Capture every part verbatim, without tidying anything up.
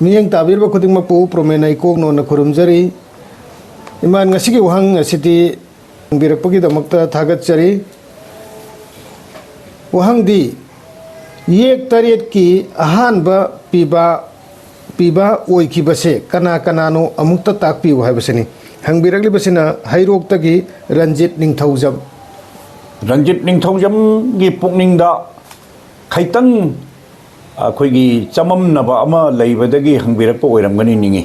ꯃꯤꯠꯌꯦꯡ ꯇꯥꯕꯤꯔꯤꯕ ꯈꯨꯗꯤꯡꯃꯛꯄꯨ ꯄ꯭ꯔꯣꯃꯦꯟ ꯑꯩꯀꯣꯛꯅꯣꯅ ꯈꯨꯔꯨꯝꯖꯔꯤ꯫ ꯏꯃꯥꯟ, ꯉꯁꯤꯒꯤ ꯋꯥꯍꯪ ꯑꯁꯤꯗꯤ ꯍꯪꯕꯤꯔꯛꯄꯒꯤꯗꯃꯛꯇ ꯊꯥꯒꯠꯆꯔꯤ꯫ ꯋꯥꯍꯪꯗꯤ, ꯌꯦꯛ ꯇꯔꯦꯠꯀꯤ ꯑꯍꯥꯟꯕ ꯄꯤꯕ, ꯄꯤꯕ ꯑꯣꯏꯈꯤꯕꯁꯦ ꯀꯅꯥ ꯀꯅꯥꯅꯣ, ꯑꯃꯨꯛꯇ ꯇꯥꯛꯄꯤꯌꯨ ꯍꯥꯏꯕꯁꯤꯅꯤ꯫ ꯍꯪꯕꯤꯔꯛꯂꯤꯕꯁꯤꯅ ꯍꯩꯔꯣꯛꯇꯒꯤ ꯔꯟꯖꯤꯠ ꯅꯤꯡꯊꯧꯖꯝ꯫ ꯔꯟꯖꯤꯠ ꯅꯤꯡꯊꯧꯖꯝꯒꯤ ꯄꯨꯛꯅꯤꯡꯗ ꯈꯩꯇꯪ ꯑꯩꯈꯣꯏꯒꯤ ꯆꯃꯝꯅꯕ ꯑꯃ ꯂꯩꯕꯗꯒꯤ ꯍꯪꯕꯤꯔꯛꯄ ꯑꯣꯏꯔꯝꯒꯅꯤ ꯅꯤꯡꯏ꯫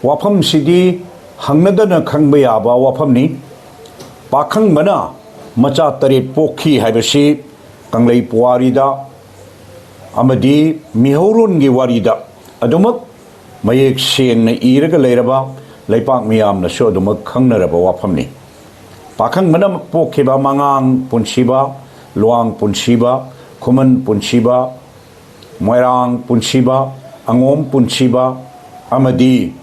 ꯋꯥꯐꯝꯁꯤꯗꯤ ꯍꯪꯅꯗꯅ ꯈꯪꯕ ꯌꯥꯕ ꯋꯥꯐꯝꯅꯤ꯫ ꯄꯥꯈꯪꯕꯅ ꯃꯆꯥ ꯇꯔꯦꯠ ꯄꯣꯛꯈꯤ ꯍꯥꯏꯕꯁꯤ ꯀꯪꯂꯩ ꯄꯨꯋꯥꯔꯤꯗ ꯑꯃꯗꯤ ꯃꯤꯍꯧꯔꯣꯟꯒꯤ ꯋꯥꯔꯤꯗ ꯑꯗꯨꯃꯛ ꯃꯌꯦꯛ ꯁꯦꯡꯅ ꯏꯔꯒ ꯂꯩꯔꯕ, ꯂꯩꯄꯥꯛ ꯃꯤꯌꯥꯝꯅꯁꯨ ꯑꯗꯨꯃꯛ ꯈꯪꯅꯔꯕ ꯋꯥꯐꯝꯅꯤ꯫ ꯄꯥꯈꯪꯕꯅ ꯄꯣꯛꯈꯤꯕ ꯃꯉꯥꯡ ꯄꯨꯟꯁꯤꯕ, ꯂꯨꯋꯥꯡ ꯄꯨꯟꯁꯤꯕ, ꯈꯨꯃꯟ ꯄꯨꯟꯁꯤꯕ, ꯃꯣꯏꯔꯥꯡ ꯄꯨꯟꯁꯤꯕ, ꯑꯉꯣꯝ ꯄꯨꯟꯁꯤꯕ ꯑꯃꯗꯤ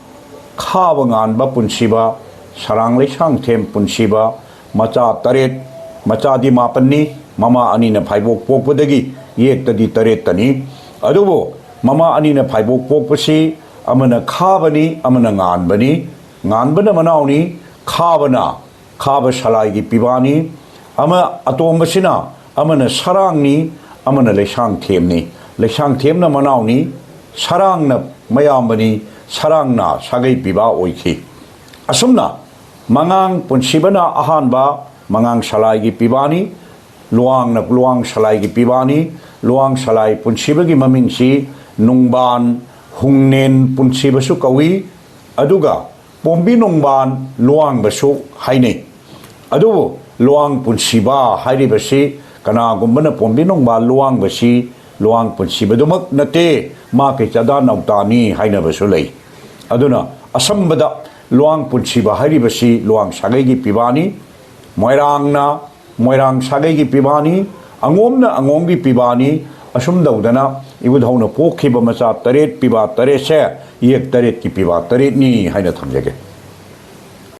ꯈꯥꯕ ꯉꯥꯟꯕ ꯄꯨꯟꯁꯤꯕ, ꯁꯔꯥꯡ ꯂꯩꯁꯥꯡꯊꯦꯝ ꯄꯨꯟꯁꯤꯕ, ꯃꯆꯥ ꯇꯔꯦꯠ, ꯃꯆꯥꯗꯤ ꯃꯥꯄꯟꯅꯤ, ꯃꯃꯥ ꯑꯅꯤꯅ ꯐꯥꯏꯕꯣꯛ ꯄꯣꯛꯄꯗꯒꯤ ꯌꯦꯛꯇꯗꯤ ꯇꯔꯦꯠꯇꯅꯤ꯫ ꯑꯗꯨꯕꯨ ꯃꯃꯥ ꯑꯅꯤꯅ ꯐꯥꯏꯕꯣꯛ ꯄꯣꯛꯄꯁꯤ ꯑꯃꯅ ꯈꯥꯕꯅꯤ, ꯑꯃꯅ ꯉꯥꯟꯕꯅꯤ꯫ ꯉꯥꯟꯕꯅ ꯃꯅꯥꯎꯅꯤ, ꯈꯥꯕꯅ, ꯈꯥꯕ ꯁꯂꯥꯏꯒꯤ ꯄꯤꯕꯥꯅꯤ꯫ ꯑꯃ ꯑꯇꯣꯝꯕꯁꯤꯅ ꯑꯃꯅ ꯁꯔꯥꯡꯅꯤ, ꯑꯃꯅ ꯂꯩꯁꯥꯡꯊꯦꯝꯅꯤ꯫ ꯂꯩꯁꯥꯡꯊꯦꯝꯅ ꯃꯅꯥꯎꯅꯤ, ꯁꯔꯥꯡꯅ ꯃꯌꯥꯝꯕꯅꯤ, ꯁꯔꯥꯡꯅ ꯁꯥꯒꯩ ꯄꯤꯕꯥ ꯑꯣꯏꯈꯤ꯫ ꯑꯁꯨꯝꯅ ꯃꯉꯥꯡ ꯄꯨꯟꯁꯤꯕꯅ ꯑꯍꯥꯟꯕ ꯃꯉꯥꯡ ꯁꯂꯥꯏꯒꯤ ꯄꯤꯕꯥꯅꯤ꯫ ꯂꯨꯋꯥꯡꯅ ꯂꯨꯋꯥꯡ ꯁꯂꯥꯏꯒꯤ ꯄꯤꯕꯥꯅꯤ꯫ ꯂꯨꯋꯥꯡ ꯁꯂꯥꯏ ꯄꯨꯟꯁꯤꯕꯒꯤ ꯃꯃꯤꯡꯁꯤ ꯅꯨꯡꯕꯥꯟ ꯍꯨꯡꯅꯦꯟ ꯄꯨꯟꯁꯤꯕꯁꯨ ꯀꯧꯏ꯫ ꯑꯗꯨꯒ ꯄꯣꯝꯕꯤ ꯅꯣꯡꯕꯥꯟ ꯂꯨꯋꯥꯡꯕꯁꯨ ꯍꯥꯏꯅꯩ꯫ ꯑꯗꯨꯕꯨ ꯂꯨꯋꯥꯡ ꯄꯨꯟꯁꯤꯕ ꯍꯥꯏꯔꯤꯕꯁꯤ ꯀꯅꯥꯒꯨꯝꯕꯅ ꯄꯣꯝꯕꯤ ꯅꯣꯡꯕꯥꯟ ꯂꯨꯋꯥꯡꯕꯁꯤ ꯂꯨꯋꯥꯡ ꯄꯨꯟꯁꯤꯕꯗꯨꯃꯛ ꯅꯠꯇꯦ, ꯃꯥ ꯀꯩꯆꯥꯗꯥ ꯅꯥꯎꯇꯥꯅꯤ ꯍꯥꯏꯅꯕꯁꯨ ꯂꯩ꯫ ꯑꯗꯨꯅ ꯑꯁꯝꯕꯗ ꯂꯨꯋꯥꯡ ꯄꯨꯟꯁꯤꯕ ꯍꯥꯏꯔꯤꯕꯁꯤ ꯂꯨꯋꯥꯡ ꯁꯥꯒꯩꯒꯤ ꯄꯤꯕꯥꯅꯤ꯫ ꯃꯣꯏꯔꯥꯡꯅ ꯃꯣꯏꯔꯥꯡ ꯁꯥꯒꯩꯒꯤ ꯄꯤꯕꯥꯅꯤ, ꯑꯉꯣꯝꯅ ꯑꯉꯣꯝꯒꯤ ꯄꯤꯕꯥꯅꯤ꯫ ꯑꯁꯨꯝ ꯇꯧꯗꯅ ꯏꯕꯨꯙꯧꯅ ꯄꯣꯛꯈꯤꯕ ꯃꯆꯥ ꯇꯔꯦꯠ, ꯄꯤꯕꯥ ꯇꯔꯦꯠꯁꯦ ꯏꯌꯦꯛ ꯇꯔꯦꯠꯀꯤ ꯄꯤꯕꯥ ꯇꯔꯦꯠꯅꯤ ꯍꯥꯏꯅ ꯊꯝꯖꯒꯦ꯫